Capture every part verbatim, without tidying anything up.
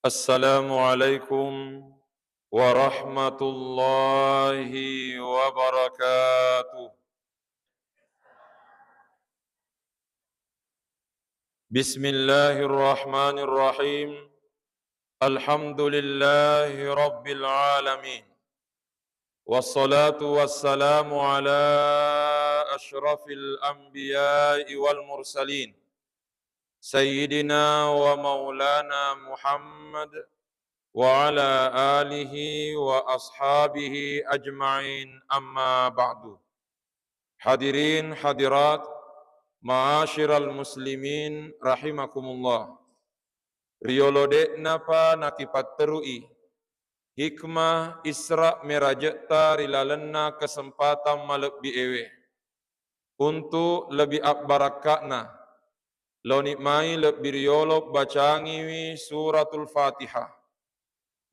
Assalamualaikum warahmatullahi wabarakatuh. Bismillahirrahmanirrahim. Alhamdulillahi rabbil alamin. Wassalatu wassalamu ala asyrafil anbiya'i wal mursalin, sayyidina wa maulana Muhammad wa ala alihi wa ashabihi ajma'in, amma ba'du. Hadirin hadirat, ma'asyiral muslimin rahimakumullah. Riyolo de'napa nakipatterui hikmah Isra Miraje'ta ri lalenna kesempatan malebbi ewe. Untu' lebbi abbarakka'na, laoni mai lebbi riyolo bacangiwi Suratul Fatihah.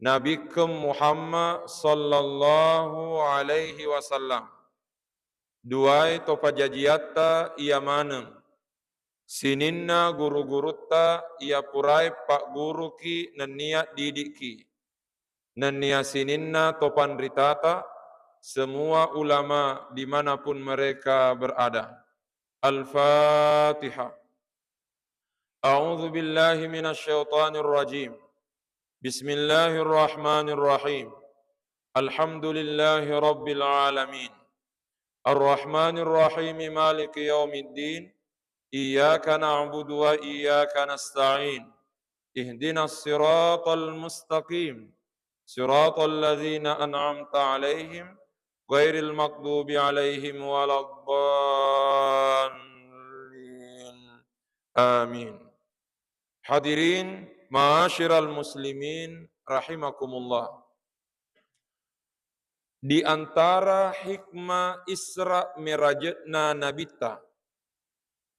Nabikkeng Muhammad sallallahu alaihi wasallam, duae to pajajiatta iya maneng, sininna guru-gurutta iya purae pagguruki nennia didikki, nennia sininna to panritata, semua ulama dimanapun mereka berada. Al-Fatihah. A'udzu billahi minasy syaithanir rajim. Bismillahirrahmanirrahim. Alhamdulillahi rabbil alamin. Arrahmanirrahim. Maliki yaumiddin. Iyyaka na'budu wa iyyaka nasta'in. Ihdinas siratal mustaqim. Siratal ladzina an'amta 'alaihim ghairil maghdubi 'alaihim waladdallin. Amin. Hadirin ma'asyiral muslimin rahimakumullah. Di antara hikmah Isra Miraje'na Nabitta,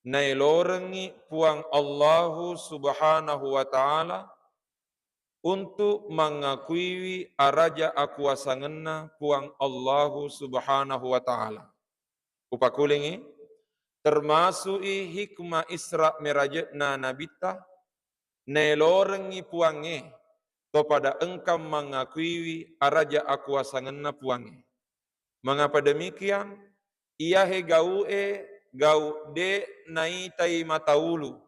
naelorengngi Puang Allahu Subhanahu wa Ta'ala untuk mangakuiwi araja akuasangenna Puang Allahu Subhanahu wa Ta'ala. Upakulingi, termasu'i hikmah Isra Miraje'na Nabitta, naelorengngi Puangnge, to pada engka mangakuiwi araja akuasangenna Puangnge. Mengapa demikian? Iyahe gau'e, gau' de' naitai mataulu.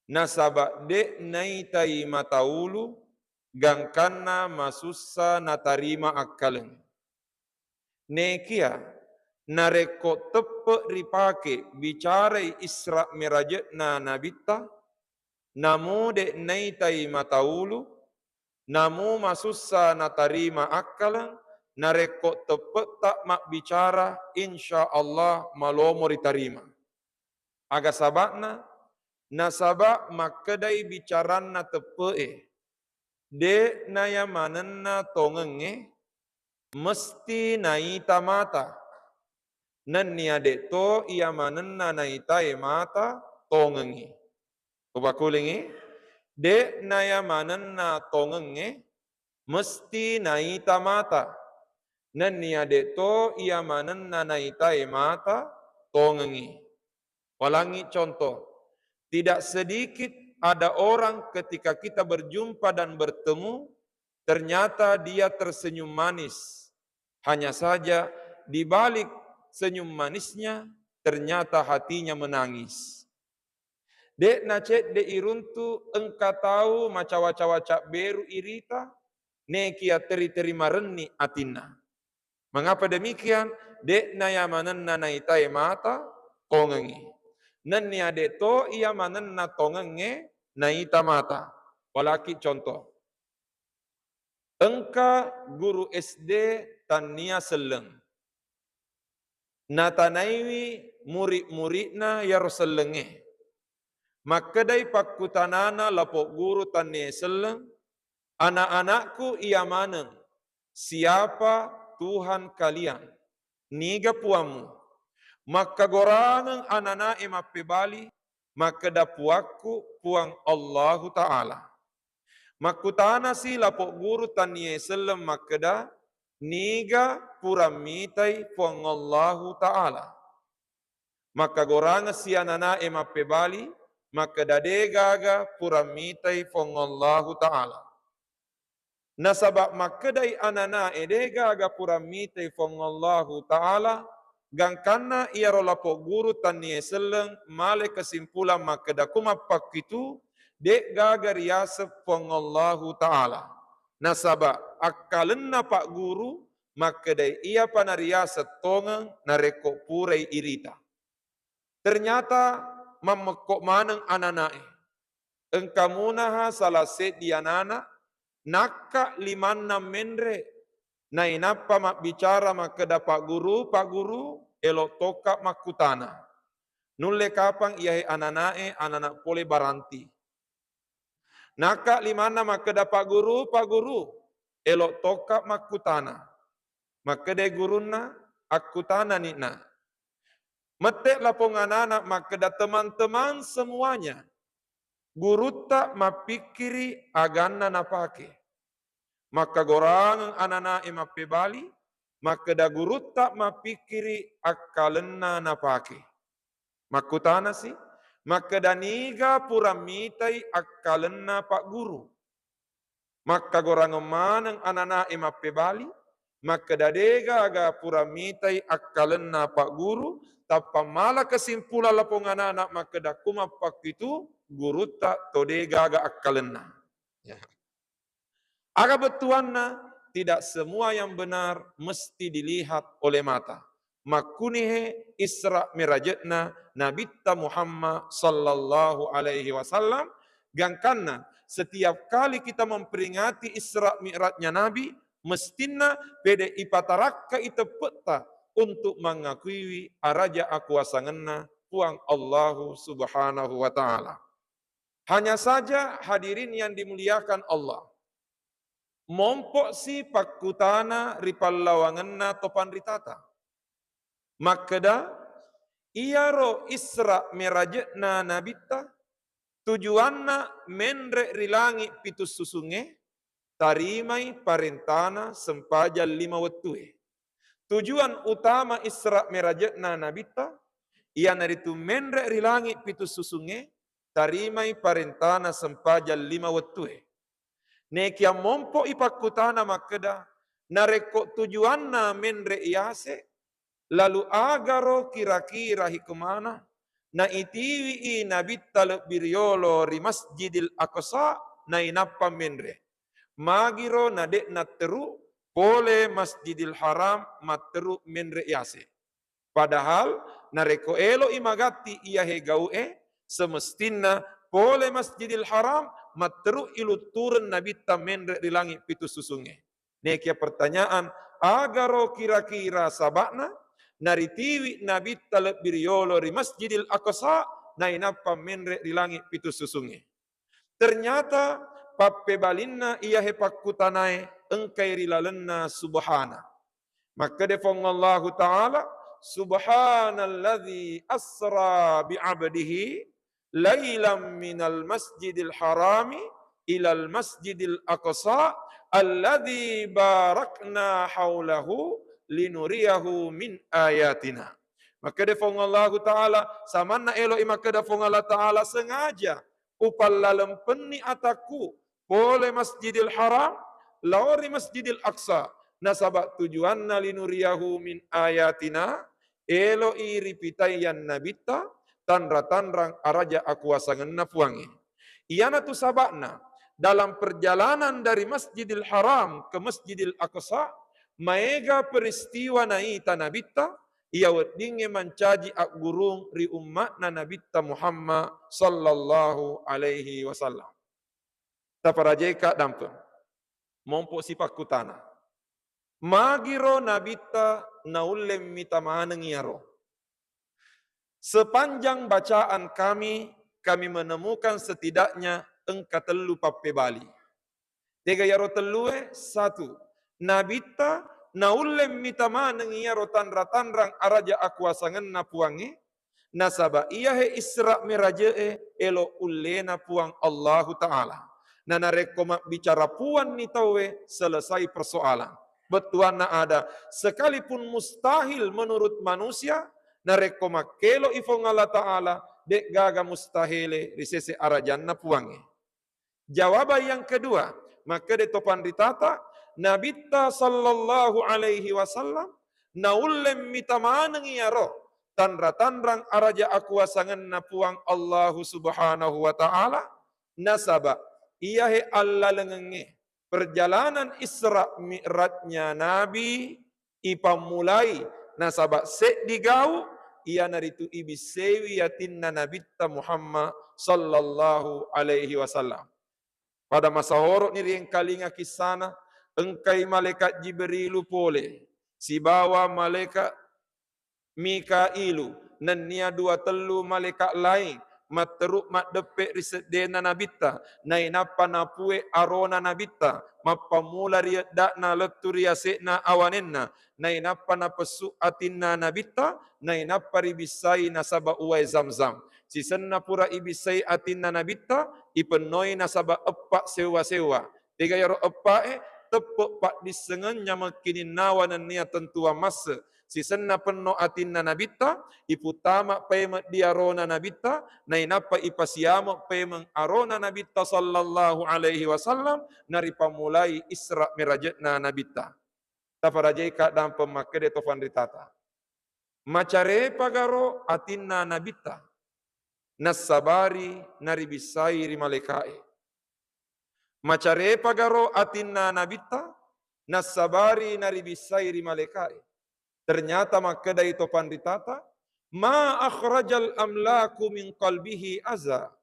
Nasaba' de' naitai mataulu, gangkanna masussa natarima akkaleng. Nekia, narekko teppe' ripake bicarai Isra Miraje'na Nabitta, namu de' naitai mataulu, namu masussa natarima akkaleng, narekko teppe'ta mabbicara, insya Allah malomo ritarima. Aga saba'na? Nasaba' makkedai bicaranna teppe'e, de' naya manenna tongengnge, mesti naita mata. Nennia de' to iya manenna naitae mata tongengngi. Upakulingi, de' naya manenna tongengnge, mesti naita mata. Nennia de' to iya manenna naitae mata tongengngi. Walangi contoh, tidak sedikit ada orang ketika kita berjumpa dan bertemu, ternyata dia tersenyum manis. Hanya saja, di balik senyum manisnya, ternyata hatinya menangis. De' nacedde' iruntu engka tau macawa-cawa cabberu irita, nekia teri-teri marenni atinna. Mengapa demikian? De' naya manenna naitae mata tongengngi. Nennia de' to iya manenna tongengnge naita mata. Walaki contoh. Engka guru S D tannia selleng. Natanaiwi muri-muri'na iyaro sellengnge. Makkedai pakkutanana lapo' guru tannia selleng, "Anak-anakku iya maneng, siapa Tuhan kalian? Niga puammu?" Makkagorangeng anana'e mappebali, makkeda, "Puakku Puang Allahu Ta'ala." Makkutanasi lapo' guru tannia selleng makkeda, "Niga pura mitai Puang Allahu Ta'ala?" Makkagorangeng si anana'e mappebali, makkeda, "Degaga pura mitai Fuang Allahu Ta'ala." Nasaba makkedai anana'e, "Degaga pura mitai Fuang Allahu Ta'ala," gangkanna iyaro lapo guru tannie selleng male kesimpulan makkeda, ku mappakkitu, de'gaga riaseng Fuang Allahu Ta'ala. Nasaba akkalenna Pak Guru makkedai, iyapa nariaseng tongeng narekko purai irita. Ternyata mammekko maneng anana'e. Engka munaha salah seddi anana, nakka limanna menre, nainappa mabbicara makkeda, "Pak Guru, Pak Guru, elo tokka makkutana." Nulle kapang iyahe anana'e, anana pole baranti. Nakka limanna makkeda, "Pak Guru, Pak Guru, elo tokka makkutana." Makkeda gurunna, "Akkutanani, Nak." Mette lapong anana makkeda, "Teman-teman semuanya, gurutta mappikkiri aganna napake." Makkagorangeng anana'e mappebali, makkeda, "Gurutta mappikkiri akkalenna napake." Makkutanasi, makkeda, "Niga pura mitai akkalenna Pak Guru?" Makkagorangeng maneng anana'e mappebali, makkeda, "Degaga pura mitai akkalenna Pak Guru," tappa mala kesimpulan lapong anana makkeda, ku mappakkitu gurutta to degaga akkalenna. Ya. Aga bettuanna, tidak semua yang benar mesti dilihat oleh mata. Makkunihe Isra Miraje'na Nabitta Muhammad sallallahu alaihi wasallam, gangkanna setiap kali kita memperingati Isra Mi'rajnya Nabi, mestinna pede ipatarakkai teppe'ta untuk mangakuiwi araja akuasangenna Puang Allahu Subhanahu wa Ta'ala. Hanya saja, hadirin yang dimuliakan Allah, mompo'si pakkutana ri pallawangenna to panritata. Makkeda, iyaro Isra Miraje'na Nabitta, tujuanna menre ri langi pitu susungnge, tarimai parentana sempajang lima wettue. Tujuan utama Isra Miraje'na Nabitta, iyanaritu menre ri langi pitu susungnge, tarimai parentana sempajang lima wettue. Nekia mompo'i pakkutana makkeda, narekko tujuanna menre yase, lalu agaro kira-kira hikmana naitiwi'i Nabitta lebbi riyolo ri Masjidil Aqsa nainappa menre? Magiro na de' natteru pole Masjidil Haram matteru menre yase? Padahal narekko elo'i magatti iyahe gau'e, semestinna pole Masjidil Haram matteru iluttureng Nabitta menre ri langi pitu susungnge. Nekia pertanyaan, agaro kira-kira saba'na naritiwi Nabitta lebbi riyolo ri Masjidil Aqsa nainappa menre ri langi pitu susungnge? Ternyata pappebalinna iyahe pakkutanae engkai ri lalenna subhana. Makkeda Fuang Allahu Ta'ala, "Subhanalladzi asra bi 'abdihi lailam minal masjidil harami ilal masjidil aqsa alladzi barakna haulahu linuriyahu min ayatina." Makkeda Fuang Allahu Ta'ala, samanna elo'i makkeda Fuang Allah Ta'ala, sengaja upallalempenni atakku pole Masjidil Haram, lao ri Masjidil Aqsa, nasaba tujuanna linuriyahu min ayatina, elo'i ripitaiang Nabitta tanra-tanrang araja akuasangenna Puangnge. Iyanatu saba'na, dalam perjalanan dari Masjidil Haram ke Masjidil Aqsa, maega peristiwa naita Nabitta, iya weddingnge mancaji aggurung ri umma'na Nabitta Muhammad sallallahu alaihi wasallam. Taparajeka dampeng. Mompo sipakkutana. Magiro Nabitta naulle mita maneng iyaro? Sepanjang bacaan kami, kami menemukan setidaknya engka tellu pappebali. Tega iyaro tellue? Satu, Nabitta naulle mita maneng iyaro tanra-tanrang araja akuasangenna Puangnge, nasaba iyahe Isra Miraje'e elo ullena Puang Allahu Ta'ala. Na narekko mabbicara puanni tauwe, selesai persoalan. Bettuanna ada, sekalipun mustahil menurut manusia, narekko makkelo'i Fuang Allah Ta'ala, de'gaga mustahele ri sese arajanna Puangnge. Jawaban yang kedua, makkeda to panritata, Nabitta sallallahu alaihi wasallam naullemmi tamaneng iyaro tanra-tanrang araja akuasangenna Puang Allahu Subhanahu wa Ta'ala, nasaba iyahe allalengengnge perjalanan Isra Mi'rajnya Nabi ipammulai, nasaba seddi gau, iyanaritu ibissewi atinna Nabitta Muhammad sallallahu alaihi wasallam. Pada masahoro'ni riengkalinga kissana, engkai malaikat Jibrilu pole sibawa malaikat Mikailu, nennia dua tellu malaikat laing matteru maddeppe ri seddena Nabitta, nainappa napue arona Nabitta, mappammula ri edda'na lettu ri ase'na awanenna, nainappa napessu atinna Nabitta, nainappa ribissai nasaba uwae Zamzam. Sisenna pura ibissai atinna Nabitta, ipennoi nasaba eppa sewwa-sewwa. Tega iyaro eppa'e? Teppe' paddissengeng nyameng kininnawa nennia tentuang masse. Sisenna penno atinna Nabitta, iputtama paimeng di arona Nabitta, nainappa ipasiameng paimeng arona Nabitta sallallahu alaihi wasallam, naripammulai Isra Miraje'na Nabitta. Tafarajai kaddampeng makkeda to fanritata. Macarepa garo atinna Nabitta, nassabari naribissai ri malaika'e. Macarepa garo atinna Nabitta, nassabari naribissai ri malaika'e. Ternyata makkedai to panritata, "Ma akhrajal amlaku min qalbihi aza,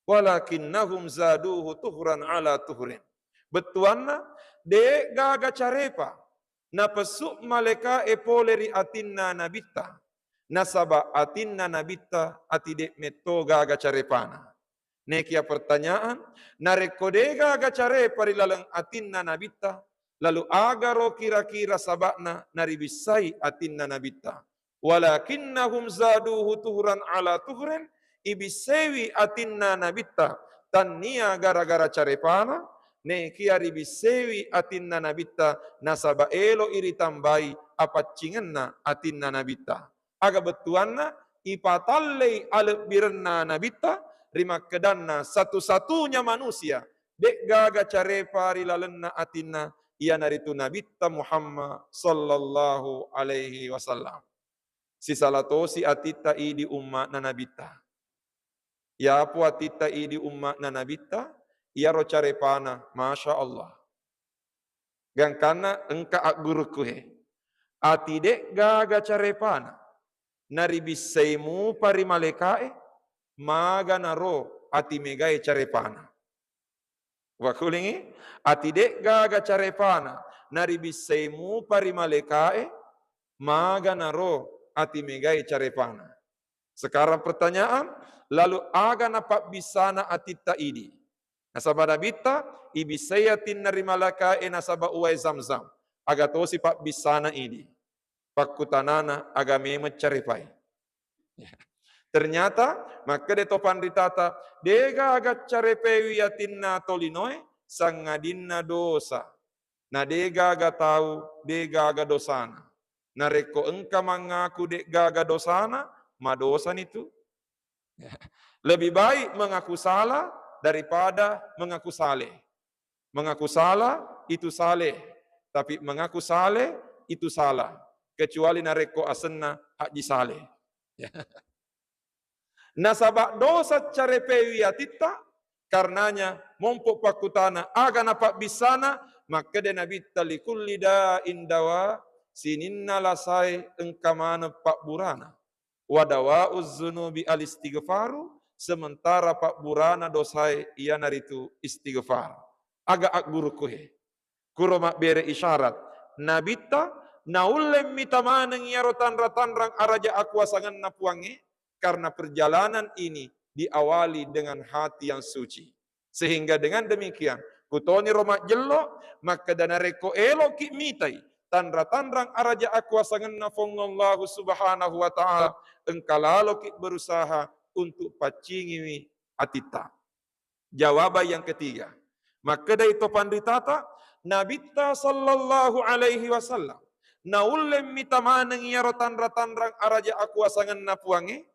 walakinnahum zaduhu tuhran ala tuhrin." Bettuanna, de' gaga carepa napessu malaika'e pole ri atinna Nabitta, nasaba atinna Nabitta ati de' metto gaga carepana. Nekia pertanyaan, narekko de' gaga carepa ri laleng atinna Nabitta, lalu agaro kira-kira saba'na naribissai atinna Nabitta? Walakinnahum zaduhu tuhran ala tuhrin, ibissewi atinna Nabitta, tannia gara-gara carepana, nekia ribissewi atinna Nabitta, nasaba elo iritambai apaccingenna atinna Nabitta. Aga bettuanna, ipatallei alebbirenna Nabitta, rimakkedanna satu-satunya manusia de' gaga carepa ri lalenna atinna, iyanaritu Nabitta Muhammad sallallahu alaihi wasallam. Sisala tosi atitta idi umma'na Nabitta. Yapo atitta idi umma'na Nabitta, iyaro carepana, Masya Allah. Gangkanna engka aggurukku he. Ati de' gaga carepana, naribissai mupa ri malaika'e, maganaro ati megae carepana. Wakulingi, ati de' gaga carepana, naribissai mupa ri malaika'e, maganaro ati megae carepana. Sekarang pertanyaan, lalu aga napabbissana atitta idi? Nasaba Nabitta, ibissai atinna ri malaika'e nasaba uwae Zamzam. Aga tosi pabbissana idi? Pakkutanana, aga memeng carepai? Ternyata, makkeda to panritata, de' gaga carepewi atinna tolinoe, sangadinna dosa. Na de' gaga tau, de' gaga dosana. Narekko engka mangaku de' gaga dosana, madosani tu. Lebih baik mengaku salah daripada mengaku saleh. Mengaku salah itu saleh, tapi mengaku saleh itu salah. Kecuali narekko asenna Haji Saleh. Nasaba dosa carepewi atitta, karenanya mompo pakkutana aga napabbissana, makkeda Nabitta, "Likulli da'in dawa," sininna lasae engka maneng pabburana. "Wa dawa'uz zunubi al-istighfaru," sementara pabburana dosae iyanaritu istighfar. Aga aggurukku he? Kuro mabbere isyarat, Nabitta naullemmi tamaneng iyaro tanra-tanrang araja akuasangenna Puangnge, karena perjalanan ini diawali dengan hati yang suci. Sehingga dengan demikian, kutoniro majjello, makkeda narekko eloki mitai tanra-tanrang araja akuasangenna Puang Allahu Subhanahu wa Ta'ala, engka laloki berusaha untuk paccingiwi atitta. Jawaban yang ketiga, makkedai to panritata, Nabitta sallallahu alaihi wasallam naullemmi tamaneng iyaro tanra-tanrang araja akuasangenna Puangnge,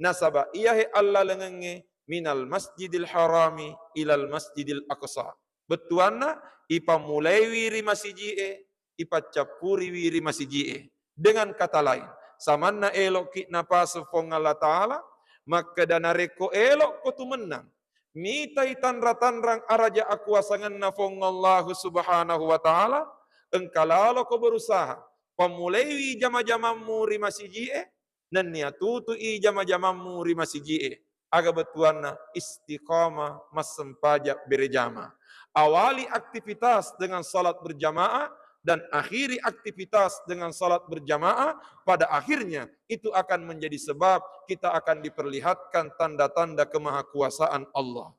Nasaba iyahe allalengengnge minal masjidil harami ilal masjidil aqsa. Bettuanna, ipammulaiwi ri masiji'e, ipaccappuriwi ri masiji'e. Dengan kata lain, samanna elo'ki napaseng Puang Allah Ta'ala, makkeda narekko elo'ko tu mennang mitai tanra-tanrang araja akuasangenna Puang Allahu Subhanahu wa Ta'ala, engka laloko berusaha pammulaiwi jama-jamammu ri masiji'e, nennia tutu'i jama-jamammu ri masiji'e. Aga bettuanna? Istiqamah, massempajang berejama. Awali aktivitas dengan salat berjamaah dan akhiri aktivitas dengan salat berjamaah, pada akhirnya itu akan menjadi sebab kita akan diperlihatkan tanda-tanda kemahakuasaan Allah.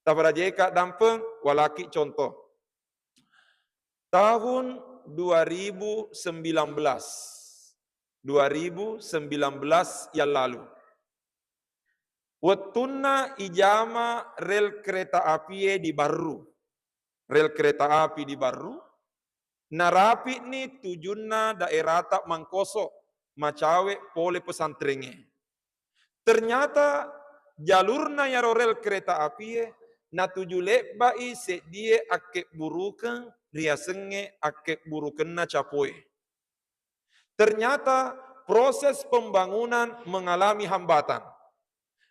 Taparajeka dampeng, walaki contoh. Tahun dua ribu sembilan belas, dua ribu sembilan belas yang lalu, wettunna ijama rel kereta apie di Barru, rel kereta api di Barru, narapi'ni tujunna daerata Mangkoso, macawe pole pesantrengnge. Ternyata jalurna yaro rel kereta apie natuju lebba'i seddie akkebburukeng riasengnge akkebburukenna capoe. Ternyata proses pembangunan mengalami hambatan.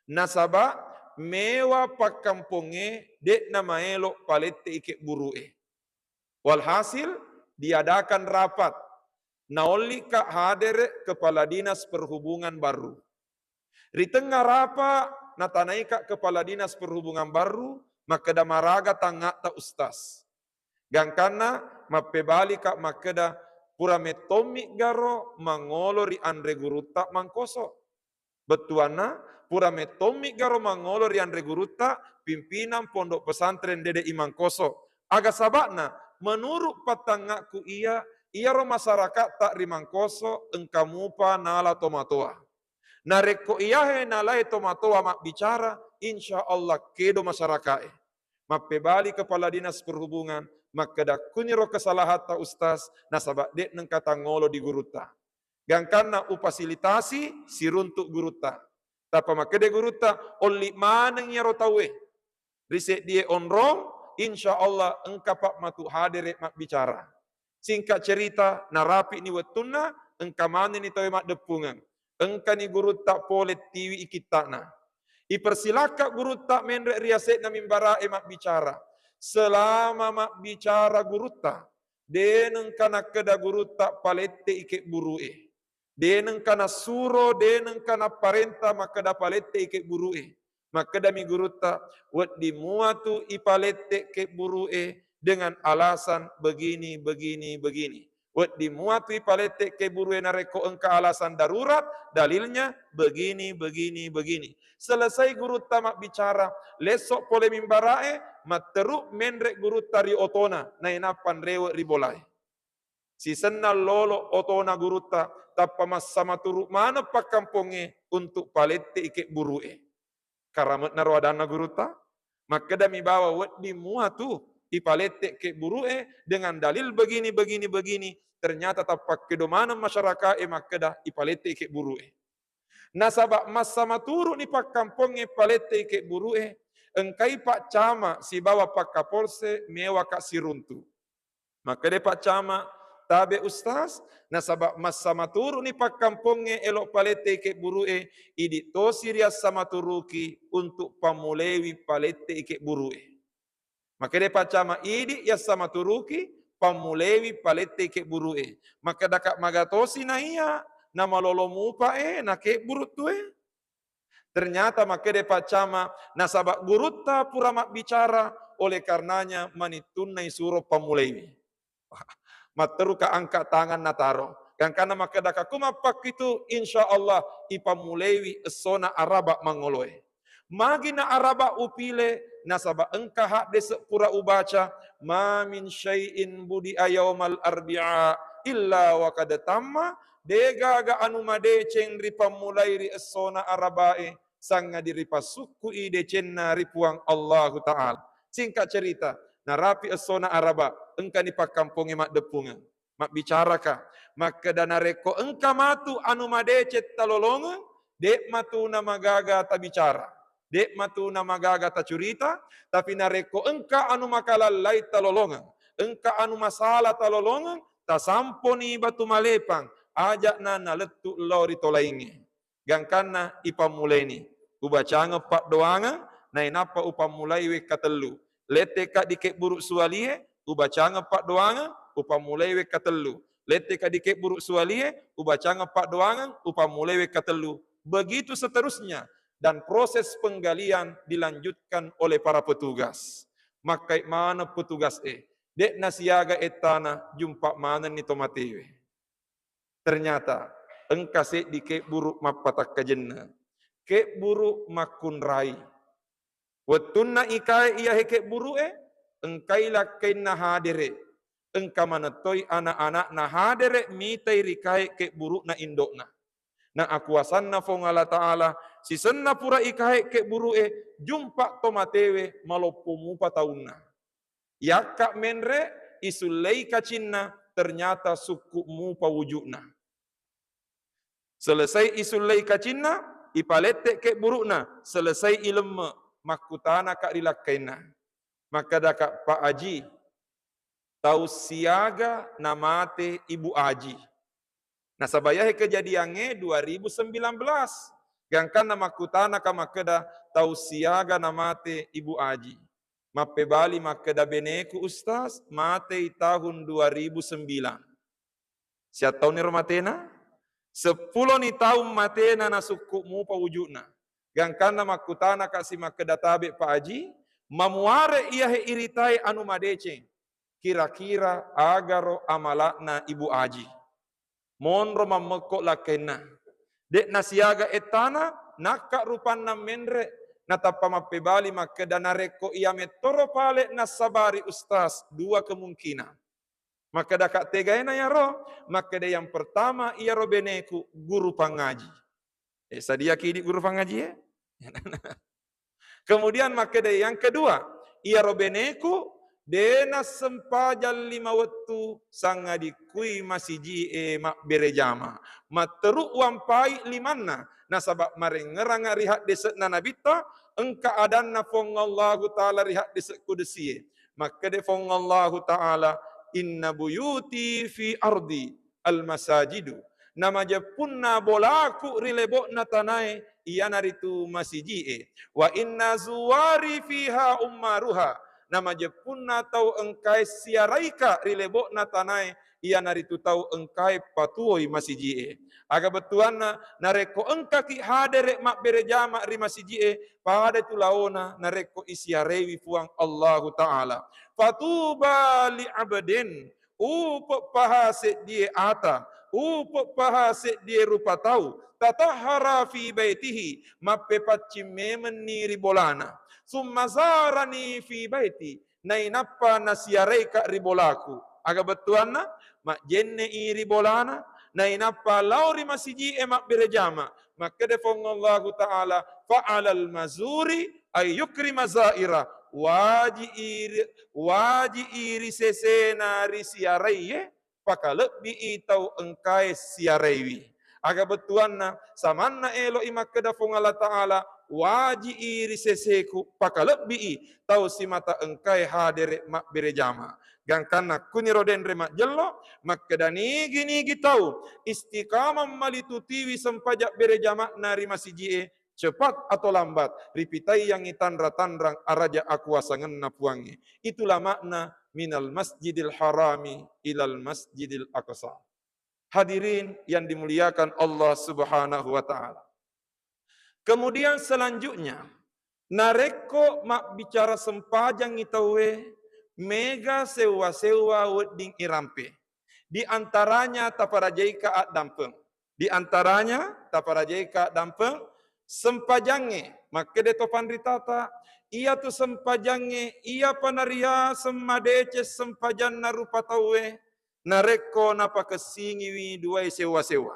Nasaba mewa pakkampongnge de'na maelo palette'i kebburu'e. Walhasil, diadakan rapat. Naollika hadere Kepala Dinas Perhubungan Barru. Ri tengnga rapa, natanaika Kepala Dinas Perhubungan Barru, makkeda, maraga tangnga'ta Ustaz. Gangkanna mappebalika makkeda, pura mettommi garo mangolo ri anre gurutta Mangkoso. Bettuanna, pura mettommi garo mangolo ri anre gurutta, pimpinan pondok pesantren Dede Imangkoso. Aga saba'na? Menurut pattangngakku iya, iyaro masyarakatta ri Mangkoso engka mupa nala tomatoa. Narekko iyahe nalae tomatoa mabbicara, insya Allah kedo masyaraka'e. Mappebali Kepala Dinas Perhubungan, makkeda, kuniro kesalahatta Ustaz, nasaba de' nengka tangngolo di gurutta. Gangkanna ufasilitasi siruntu gurutta. Tappa makkeda gurutta, olli maneng iyaro tauwe. Ri seddie onrong, insya Allah engkapa matu hadere mabbicara. Singkat cerita, narapi'ni wettunna, engka manenni tauwe maddeppungeng. Engkani gurutta pole tiwi ikitta'na. Ipersilakka gurutta menre ri ase'na mimbara'e mabbicara. Selama mabbicara gurutta, de' nengka nakkeda gurutta palette'i kebburu'e. De' nengka nassuro, de' nengka napparenta makkeda palette'i kebburu'e. Makkedami gurutta, wedding muatu ipalette kebburu'e dengan alasan begini, begini, begini. Wedding muatu ipalette kebburu'e narekko engka alasan darurat, dalilnya begini, begini, begini. Selesai gurutta mabbicara, lesso pole mimbara'e, matteru menre gurutta ri otona, nainappa nrewe ri bolae. Sisenna lolo otona gurutta, tappa massama turu maneng pakkampongnge untuk palette'i kebburu'e. Karame'naro adanna gurutta, makkedami bawa wedding muatu ipalette kebburu'e dengan dalil begini, begini, begini. Ternyata tappakkedo maneng masyaraka'e makkeda ipalette kebburu'e. Nasaba massama turu'ni pakkampongnge palette'i kebburu'e, engkai Pak Camat sibawa Pak Kapolsek mewaka siruntu. Makkeda Pak Camat, tabe Ustaz, nasaba massama turu'ni pakkampongnge elo palette'i kebburu'e, idi tosi riassama turuki untuk pammulewi palette'i kebburu'e. Makkeda Pak Camat, idi yassama turuki, pammulewi palette'i kebburu'e. Makkedaka magatosi naiya, namalolo mupae, nakebburu tue. Ternyata makkeda Pak Camat, nasaba gurutta pura mabbicara, oleh karenanya manittunna isuro pammulewi. Matteruka angka tangan nataro. Gangkanna makkedaka ku mappakkitu, insya Allah ipammulewi essona araba mangoloe. Magi na araba upile, nasaba engka haddese pura ubaca, ma min syai'in budi'a yaumal arbi'a illa wa qad tamma, degaga anu madeceng ripammulai ri essona arabae, sangadi ripassukku'i decenna ri Puang Allahu Ta'ala. Singkat cerita, narapi essona araba, engkani pakkampongnge maddeppungeng. Mabbicaraka, makkeda narekko engka matu anu madeceng talolongeng, De'matu namagaga tabicara, de'matu namagaga tacurita, tapi narekko engka anu makalallai talolongeng, engka anu masala talolongeng, tasamponi batu malepang, aja'na nalettu lao ri tolaingnge. Gangkanna ipammulaini, ubacangeng paddoangeng, nainappa upammulai wekka tellu. Letteka di kebburu suwalie, ubacangeng paddoangeng, upammulai wekka tellu. Letteka di kebburu suwalie, ubacangeng paddoangeng, upammulai wekka tellu. Begitu seterusnya. Dan proses penggalian dilanjutkan oleh para petugas. Makkai maneng petugas e, de'na siaga ettana, jumpa manenni tomatewe. Ternyata engka seddi kebburu mappatakkajenna, kebburu makkunrai. Wettunna ikae iyahe kebburu'e, engkai lakkainna hadere, engka manettoi ana'-ana'na hadere mitai rikae kebburu'na indo'na. Na akuasanna Fuang Allah Ta'ala, sisenna pura ikae kebburu'e, jumpa tomatewe maloppo mupa taunna. Yakka menre, isullei kacinna, ternyata sukku mupa wuju'na. Selesai isullei kacinna, ipalette kebburu'na, selesai ilemme, makkutanaka ri lakkainna. Makkedaka, "Pak Aji, tau siaga namate Ibu Aji." Nasaba iyahe kejadiangnge dua ribu sembilan belas. Gangkanna makkutanaka makkeda, "Tau siaga namate Ibu Aji?" Mappebali makkeda, "Beneku, Ustaz, matei tahun dua ribu sembilan." Siattauniro matena? Seppuloni taung matena nasukku mupa wuju'na. Gangkanna makkutanaka si makkeda, "Tabe, Pak Aji, mamuare iyahe iritae anu madeceng. Kira-kira agaro amala'na Ibu Aji?" Monro mammekko lakkainna. De'na siaga ettana, nakka rupanna menre, natappa mappebali makkeda, "Narekko iya mettoro pale nassabari Ustaz, dua kemungkinan." Makkedaka, "Tegaena iyaro?" Makkeda, "Yang pertama, iyaro beneku guru pangaji." Eh, sadiaki idi guru pangaji, eh? Kemudian makkeda, "Yang kedua, iyaro beneku de nassempajang lima wettu, sangadikkui masiji'e mabbere jama. Matteru wampai limanna, nasaba marengngeranga ri haddese'na Nabitta, engka adanna Fuang Allahu Ta'ala ri haddese' kudusie." Makkeda Fuang Allahu Ta'ala, "Inna buyuti fi ardi al-masajidu." Namajeppunna bolaku ri lebo'na tanae, iyanaritu masiji'e. "Wa inna zuwari fiha ummaruha." Namajeppunna tau engkae siaraika ri lebo'na tanae, iyanaritu tau engkae patuoi masiji'e. Aga bettuanna, narekko engkaki hadere mabbere jama ri masiji'e, pada tu laona narekko isiarewi Fuang Allahu Ta'ala. "Fatuba li abdin." Upe' paha seddie ata, upe' paha seddie rupa tau, tatahhara fi baitihi, mappepaccing memenni ri bolana, summa zarani fi baiti, nainappa nasiaraika ri bolaku. Aga bettuanna? Majjenne'i ri bolana, nainappa lao ri masiji'e mabbere jama. Makkeda Fuang Allahu Ta'ala, "Fa'alal mazuri ay yukrima zaira." Waji'i ri, waji'i ri sesena ri siaraiye, pakalebbi'i tau engkae siaraiwi. Aga bettuanna, samanna elo'i makkeda Fuang Allah Ta'ala, waji'i ri seseku, pakalebbi'i tau simata engkae hadere mabbere jama. Gangkanna kuniro denre majjello, makkeda nigi-nigi tau istiqamah malitutiwi sempajang bere jama'na ri masiji'e, cepat atau lambat, ripitaiyangngi tanra-tanrang araja akuasangenna Puangnge. Itulah makna minal masjidil harami ilal masjidil aqsa. Hadirin yang dimuliakan Allah Subhanahu wa Ta'ala. Kemudian selanjutnya, narekko mabbicara sempajangngi tauwe, mega sewwa-sewwa wedding irampe. Di antaranya taparajaika addampeng. Di antaranya taparajaika addampeng sempajangnge. Makkeda to panritata, iyatu sempajangnge, iyapa nariaseng madeceng sempajanna rupa tauwe, narekko napakessingiwi duae sewwa-sewwa.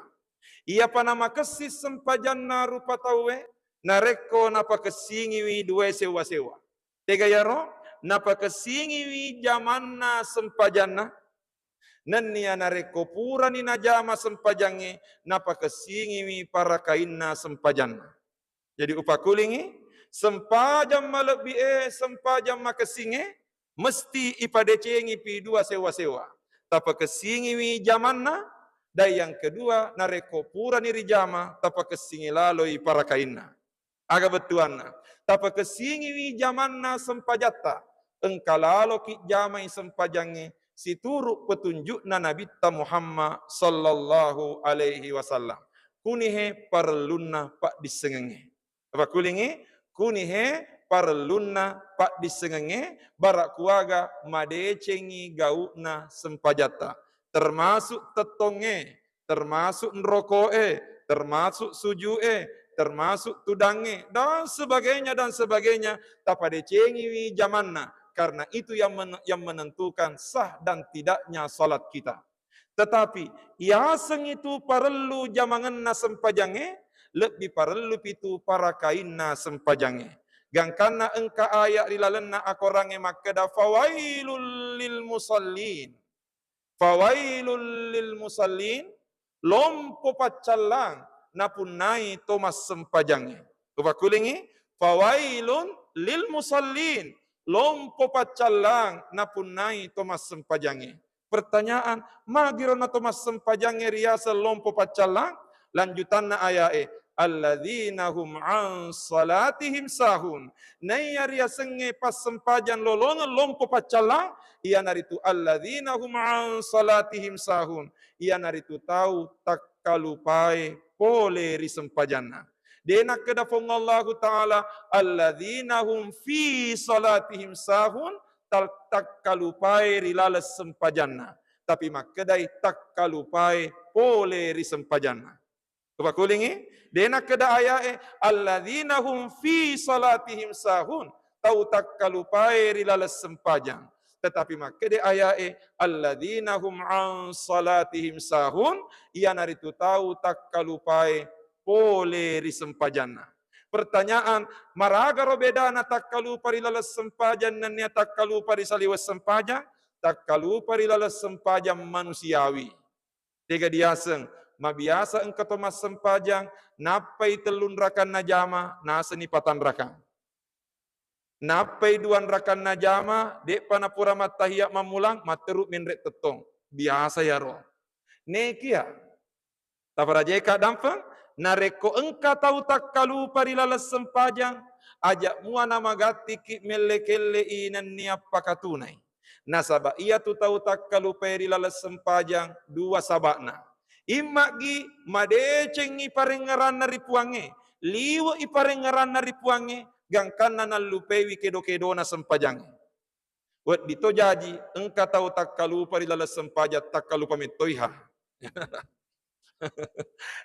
Iyapa namakessing sempajanna rupa tauwe, narekko napakessingiwi duae sewwa-sewwa. Tega iyaro? Napakessingiwi jamanna sempajanna, Nennia narekko purani najama sempajangnge, napakessingiwi parakainna sempajanna. Jadi upakulingi, sempajang malebbi'e, sempajang makessingnge, mesti ipadecengipi dua sewa-sewa. Tapakessingiwi jamanna, dan yang kedua, narekko purani rijama, tapakessingi laloi parakainna. Aga bettuanna? Tapakessingiwi jamanna sempajatta, engka laloki jamai sempajangnge situru petunjukna Nabitta Muhammad sallallahu alaihi wasallam. Kunihe parellunna paddissengengnge. Apa kulingi? Kunihe parellunna paddissengengnge, bara kuaga madecengi gau'na sempajatta, termasuk tettongnge, termasuk nroko'e, termasuk suju'e, termasuk tudangnge, dan sebagainya, dan sebagainya, tapadecengiwi jamanna, karena itu yang men-, yang menentukan sah dan tidaknya salat kita. Tetapi, yaseng itu parellu jamangenna sempajangnge, lebbi parellu pitu parakainna sempajangnge. Gangkanna engka ayat ri lalenna akorangnge makkeda, "Fawailul lil musallin." "Fawailul lil musallin," lompo paccallang napunnai to massempajangnge. Upakulingi, "Fawailun lil musallin," lompo paccallang napunnai to massempajangnge. Pertanyaan, magiro na to massempajangnge riaseng lompo paccallang? Lanjutanna ayae, "Alladzina hum an salatihim sahun." Naiya riasengnge passempajang lolongeng lompo paccallang, iyanaritu alladzina hum an salatihim sahun, iyanaritu tau takkalupae pole ri sempajanna. De nakkeda Puang Allahu Ta'ala, "Alladzina hum fi salatihim sahun," tal-, takkalupae ri laleng sempajanna. Tapi makkedai takkalupae pole ri sempajanna. Upakulingi, de nakkeda ayae, "Alladzina hum fi salatihim sahun," tau takkalupae ri laleng sempajang. Tetapi makkeda ayae, "Alladzina hum an salatihim sahun," iyanaritu tau takkalupae pole ri sempajanna. Pertanyaan, maragaro bedana takkalupa ri laleng sempajang nennia takkalupa ri saliweng sempajang? Takkalupa ri laleng sempajang manusiawi. Tega diaseng, mabiasa engka to massempajang, nappai tellunrakang najama, nasenni patanrakang. Nappai duanrakang najama, de'pa napura mattahiya mammulang, matteru menre tettong. Biasa yaro. Nekia, taparajeka dampeng, narekko engka tau takkalupa ri laleng sempajang, aja mua namagattiki melle-kelle i nennia pakatunai. Nasaba iyatu tau takkalupai ri laleng sempajang dua saba'na. Imma'gi madecengngi parengngeranna ri Puangnge, liwe'i parengngeranna ri Puangnge, gangkanna nallupaiwi kedo-kedona sempajangnge. Wedding to jaji engka tau takkalupa ri laleng sempajang, takkalupa mettoiha.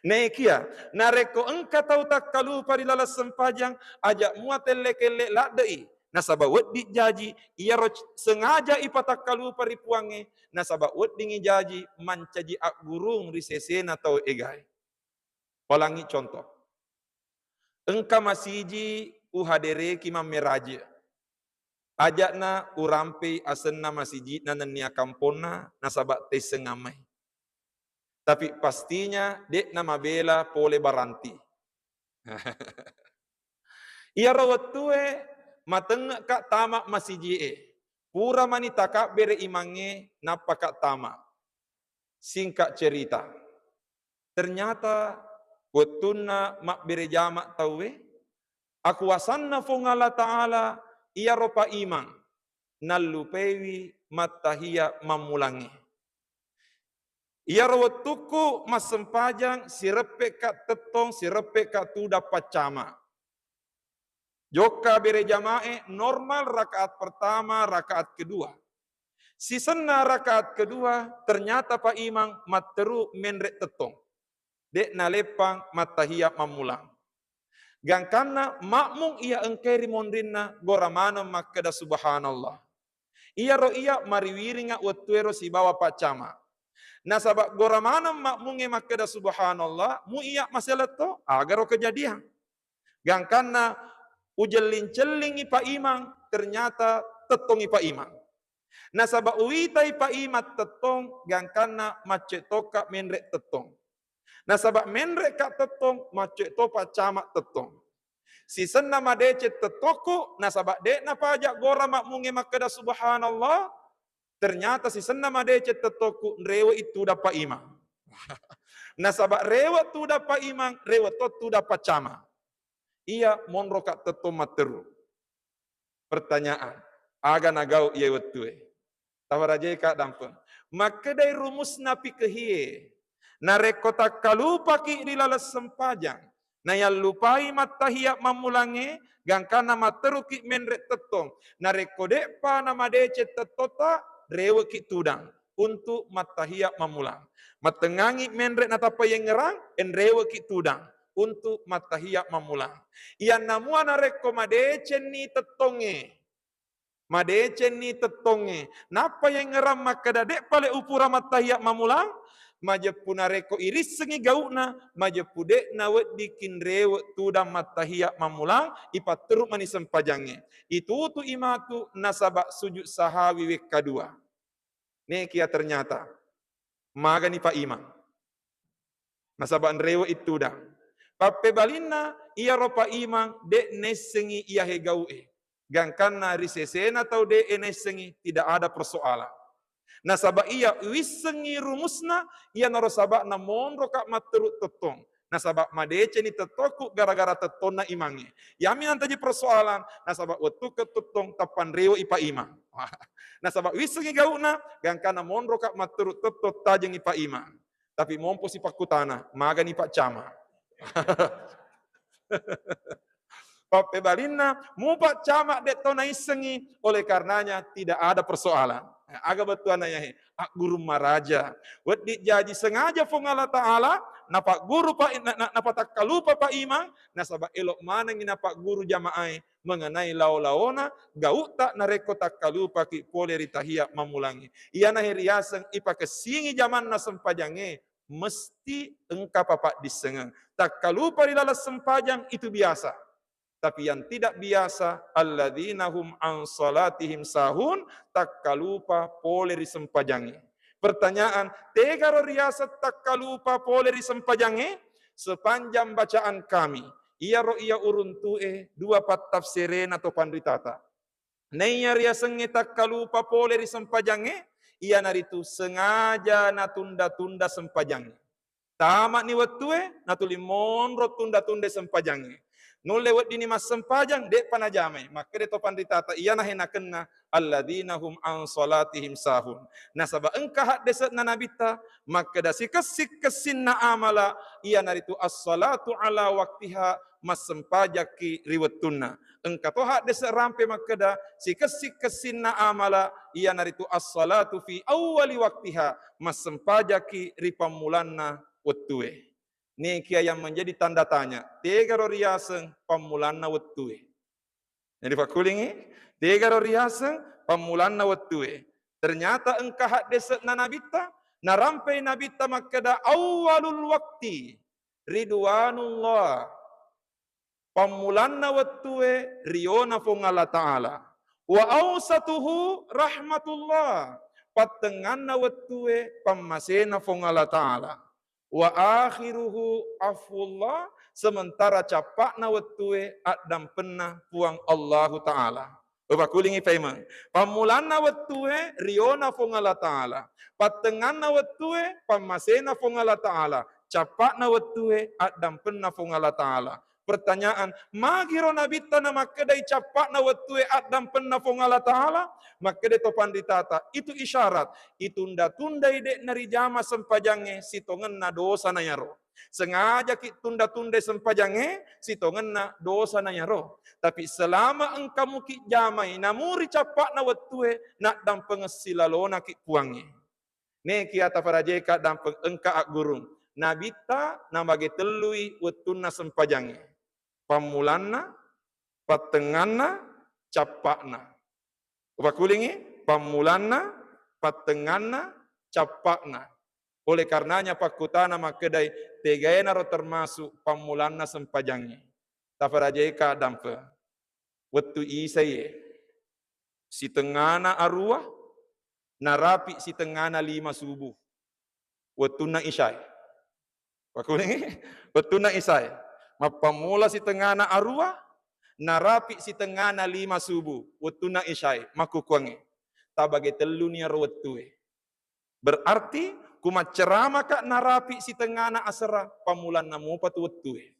Nekia, narekko engka tau takkalupa ri laleng sempajang, aja mua telle-kelle ladde'i. Nasaba wedding jaji, iyaro c-, sengaja ipatakkalupa ri Puangnge, nasaba weddingngi jaji mancaji aggurung ri sesena tau egae. Palangi contoh. Engka masiji uhadereki mammeraje. Aja'na urampei asenna masiji'na nennia kamponna nasaba taisseng amai. Tapi pastinya de'na mabela pole baranti. Iyaro wettue matengnge'ka tama masiji'e. Pura mani takabbere imangnge nappaka tama. Singkat cerita, ternyata wettunna mabbere jama tauwe, akuasanna Puang Allah Ta'ala iyaro paimang nallupaiwi mattahiya mammulangnge. Iyaro wettukku massempajang, sireppekka tettong, sireppekka tudang paccama. Jokka bere jamae normal rakaat pertama, rakaat kedua. Sisenna rakaat kedua, ternyata Pak Imang matteru menre tettong. De' naleppang mattahiya mammulang. Gangkanna makmum iya engkai ri monrinna gora maneng makkeda subhanallah. Iyaro iya mariwiringa wettuero sibawa paccama. Nasaba gora maneng makmungnge makkeda subhanallah, mu iya maseletto, agaro kejadian. Gangkanna ujelling-cellingi Pak Imang, ternyata tettongi Pak Imang. Nasaba uwitai paimang tettong, gangkanna macce tokka menre tettong. Nasaba menreka tettong, macce topa cama tettong. Sisenna madeceng tettokku, nasaba de'na paja gora makmungnge makkeda subhanallah, ternyata sisenna madeceng tettokku, nrewe tudang paimang. Nasaba rewe tudang paimang, rewe to tudang pacama. Iya monroka tettong matteru. Pertanyaan, aga nagau iye wettue? Tafarajeka dampeng. Makkedai rumusna pikehie. Narekko takkalupaki ri laleng sempajang, nayallupai mattahiya mammulangnge, gangkanna matteruki menre tettong. Narekko de'pa namadeceng tettota, reweki tudang untuk mattahiya mammulang. Mattengngangi menre natappa yengngerang, enreweki tudang untuk mattahiya mammulang. Iyanna mua narekko madecenni tettongnge, madecenni tettongnge, nappa yengngerang makkeda, "De'pa le upura mattahiya mammulang," majeppu narekko irissengi gau'na, majeppu de'na weddikki nrewe tudang mattahiya mammulang, ipatteru mani sempajangnge. Itutu imatu nasaba sujud sahawi wekka dua. Nekia ternyata magani paimang. Nasaba nrewe tudang. Pappebalinna, iyaro paimang de' naissengi iyahe gau'e. Gangkanna ri sesena tau de' naissengi, tidak ada persoalan. Nasaba iya wissengi rumusna, iyanaro saba'na monroka matteru tettong. Nasaba madeceni tettokku gara-gara tettonna imangnge. Yami nantaji persoalan, nasaba wettukka tettong tappa nrewe ipaimang. Nasaba wissengi gau'na, gangkanna monroka matteru tettong tajengi paimang. Tapi mompo si pakkutana, magani paccama. Pappebalinna, mupaccama de' to naissengi, oleh karenanya tidak ada persoalan. Aga bettuanna iyahe? Agguru maraja. Wedding jaji sengaja Puang Allah Ta'ala napagguru pa, na, na, napatakkalupa paimang, nasaba elok manengi napagguru jamaae mengenai lao-laona gau'ta narekko takkalupaki pole ri tahiya mammulangnge. Iyanahe riaseng ipakessingi jamanna sempajangnge, mesti engka papaddissengeng. Takkalupa ri laleng sempajang itu biasa. Tapi yang tidak biasa, alladzina hum an salatihim sahun, takkalupa pole ri sempajangnge. Pertanyaan, tegaro riaseng takkalupa pole ri sempajangnge? Sepanjang bacaan kami, iyaro iya uruntu'e dua pattafsirena to panritata. Naiya riasengnge takkalupa pole ri sempajangnge, iyanaritu sengaja natunda-tunda sempajangnge. Tama'ni wettue, natuli monro tunda-tunda sempajangnge. Nulle weddini massempajang, de'pa najamai. Makkeda to panritata, iyanahe nakenna, alladzina hum an salatihim sahun. Nasaba engka haddese'na Nabitta, makkeda sikessi-kessinna amala, iyanaritu as-salatu ala waktiha, massempajakki ri wettunna. Engka to haddese' rampe makkeda, sikessi-kessinna amala, iyanaritu as-salatu fi awwali waktiha, massempajakki ri pammulanna wettue. Nekia yang menjadi tanda tanya, tegaro riaseng pammulanna wettue? Jadi pakkulingi, tegaro riaseng pammulanna wettue? Ternyata engka haddese'na Nabitta, narampei Nabitta makkeda, awwalul wakti ridwanullah. Pammulanna wettue riona Puang Allah Ta'ala. Wa ausatuhu rahmatullah. Pattengnganna wettue pammasena Puang Allah Ta'ala. Wa akhiruhu afwullah. Sementara cappa'na wettue addampenna Puang Allahu Ta'ala. Upakulingi paimeng. Pammulanna wettue riona Puang Allah Ta'ala. Pattengnganna wettue pammasena Puang Allah Ta'ala. Cappa'na wettue addampenna Puang Allah Ta'ala. Pertanyaan, magiro Nabitta namakkedai cappa'na wettue addampenna Puang Allah Ta'ala? Makkeda to panritata, itu isyarat, itunda-tundai de' narijama sempajangnge sitongenna dosana yaro. Sengajaki tunda-tunda sempajangnge sitongenna dosana yaro. Tapi selama engka muki jamai, namuri cappa'na wettue, naddampengeng silalonaki Puangnge. Nekia tafarajeka dampeng engka aggurung. Nabitta namage tellui wettunna sempajangnge. Pammulanna, pattengnganna, cappa'na. Upakulingi, pammulanna, pattengnganna, cappa'na. Oleh karenanya pakkutana makkedai, tegaenaro termasuk pammulanna sempajangnge. Tafarajeka dampeng. Wettu isaiye, sitengngana aruwa, narapi sitengngana lima subuh, wettunna isyae. Makkulingi, wettunna isyae. Mappammula sitengngana aruwa, narapi sitengngana lima subuh, wettunna isyae, makkukkuangnge. Tabage telluni aro wettue. Berarti, ku macceramaka narapi sitengngana asera, pammulanna mupa tu wettue.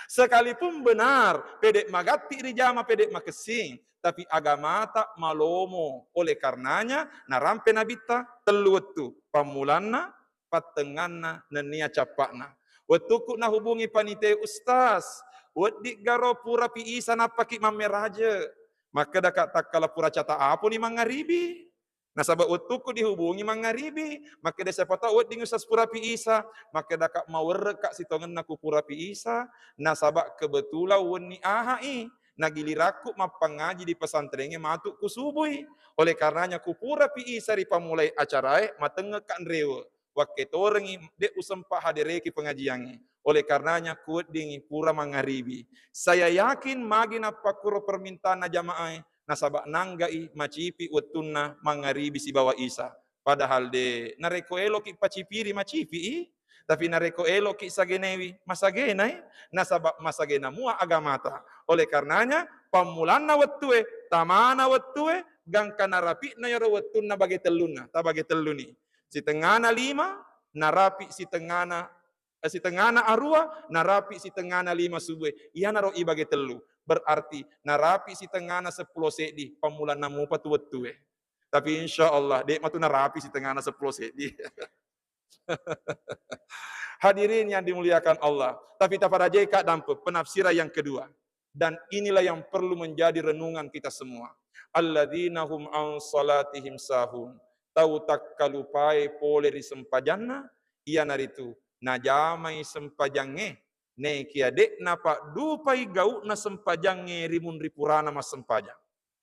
Sekalipun benar, pede magatti rijama, pede makessing, tapi agamata malomo. Oleh karenanya, narampe Nabitta tellu wettu, pammulanna, pattengnganna, nennia cappa'na. Wettukku nahubungi panitia, "Ustaz, weddiggaro purapi isa nappaki mammeraje?" Makkedaka, "Takkala pura cata aponi mangngaribi." Nasaba wettukku dihubungi mangngaribi, makkeda, "Siapa tahu wedding Ustaz purapi isa." Makkedaka, "Mawerrekka sitongenna ku purapi isa, nasaba kebetulan wenni ahai, nagilirakku mappangaji di pesantrengnge matu ku subui. Oleh karenanya ku purapi isa ripammulai acarae, matengngekka nrewe. Wakketorengngi de usempa hadereki pengajiangnge. Oleh karenanya ku weddingi pura mangngaribi." Saya yakin magi nappakkuro permintaanna jamaae, nasaba nanggai macipi wettunna mangngaribi sibawa isa. Padahal de, narekko eloki pacipiri, macipi'i, tapi narekko eloki sagenewi, masagenai, nasaba masagena mua agamata. Oleh karenanya, pammulanna wettue, tamana wettue, gangka narapi'na yaro wettunna bage tellunna, tabage telluni. Sitengngana lima, narapi sitengngana eh, sitengngana aruwa, narapi sitengngana lima subue. Iyanaro ibage tellu. Berarti narapi sitengngana seppulo seddi, pammulanna mupa tu wettue. Tapi insya Allah, de matu narapi sitengngana seppulo seddi. Hadirin yang dimuliakan Allah, tapi taparajeka dampe penafsiran yang kedua. Dan inilah yang perlu menjadi renungan kita semua. Alladzina hum an salatihim sahun. Tau takkalupai pole ri sempajanna, iyanaritu najamai sempajangnge, nekia de napaddupai gau'na sempajangnge ri munri purana massempajang.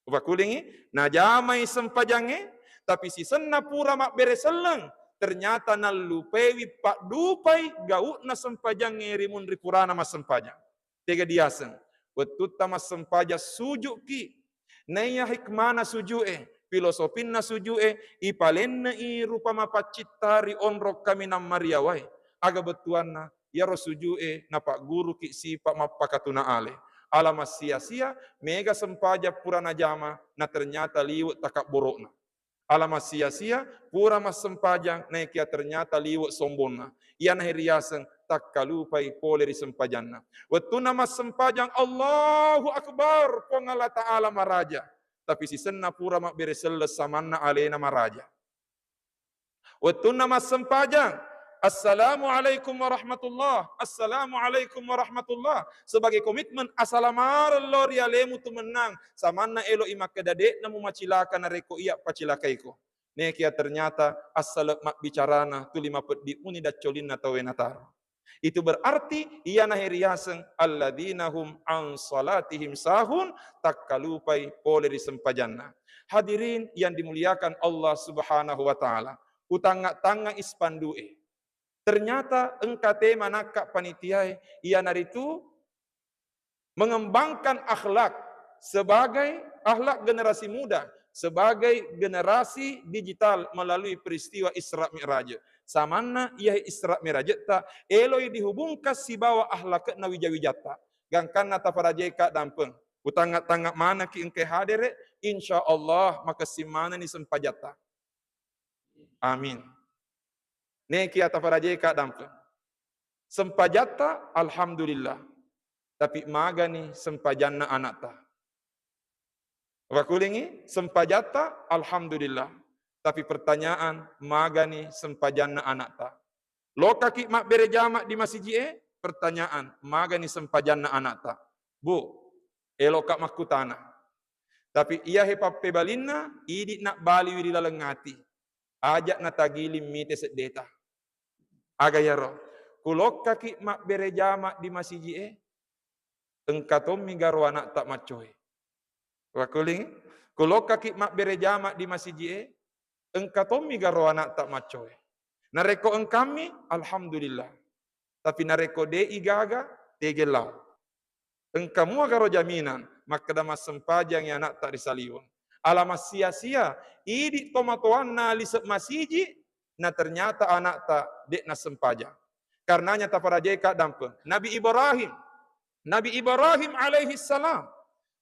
Upakulingi, najamai sempajangnge, tapi sisenna pura mabbere selleng, ternyata nallupewi paddupai gau'na sempajangnge ri munri purana massempajang. Tega diaseng, wettutta massempajang suju'ki. Naiya hikmana suju'e, filosopinna suju'e, ipalenne'i rupa mapaccitta ri onrong kaminang mariawae. Aga bettuanna, iyaro suju'e napagguruki sipa mappakatuna ale. Ala massia-sia, mega sempajang pura najama, na ternyata liwe' takabboro'na. Ala massia-sia, pura massempajang, naekia ternyata liwe' sombonna. Iyanahe riaseng takkalupai pole ri sempajanna. Wettunna massempajang, Allahu Akbar, Puang Allah Ta'ala maraja. Tapi sisenna pura mabbere selleng samanna alena maraja. Wettunna massempajang, "Assalamualaikum warahmatullah, assalamualaikum warahmatullah." Sebagai komitmen, asalamareng lao ri alemu tu mennang, samanna elo'i makkeda, "De'na mumacilaka narekko iya pacilakaiko." Nekia ternyata assala mabbicarana tuli mapeddi muni daccolinna tauwe nataro. Itu berarti iyanahe riaseng alladzina hum an salatihim sahun, takkalupai pole ri sempajanna. Hadirin yang dimuliakan Allah Subhanahu wa Ta'ala, utangnga-tangnga ispandu'e. Ternyata engka tema nakka panitiae, iyanaritu mengembangkan akhlak sebagai akhlak generasi muda, sebagai generasi digital melalui peristiwa Isra Mi'raj. Samanna iyahe Isra Mi'rajetta eloi dihubungkan sibawa akhlakna wija-wijatta. Gangkanna taparajeka dampeng. Utangnga-tangnga manekki engkai hadere, insya Allah makessing manenni sempajatta. Amin. Nekia taparajeka dampeng. Sempajatta, alhamdulillah. Tapi magani sempajanna anakta? Wakulingi, sempajatta, alhamdulillah. Tapi pertanyaan, magani sempajanna anakta? Lokaki mabbere jama di masiji'e, pertanyaan, magani sempajanna anakta? Bu, eloka makkutana. Tapi iyahe pappebalinna, idi nabbaliwi ri laleng ati. Aja natagiling mite seddeta. Aga yaro? Kulokkaki mabbere jama di masiji'e, engka tommi garo anakta maccoe. Wakuling, kulokkaki mabbere jama di masiji'e, engka tommi garo anakta maccoe. Narekko engkammi, alhamdulillah. Tapi narekko de'i gaga, tege lao. Engka mua garo jaminan, makkeda massempajangi anakta ri saliweng. Ala massia-sia, idi tomatoanna lise masiji, na ternyata anakta de' nassempajang. Karenanya taparajaika dampeng. Nabi Ibrahim, Nabi Ibrahim alaihi salam,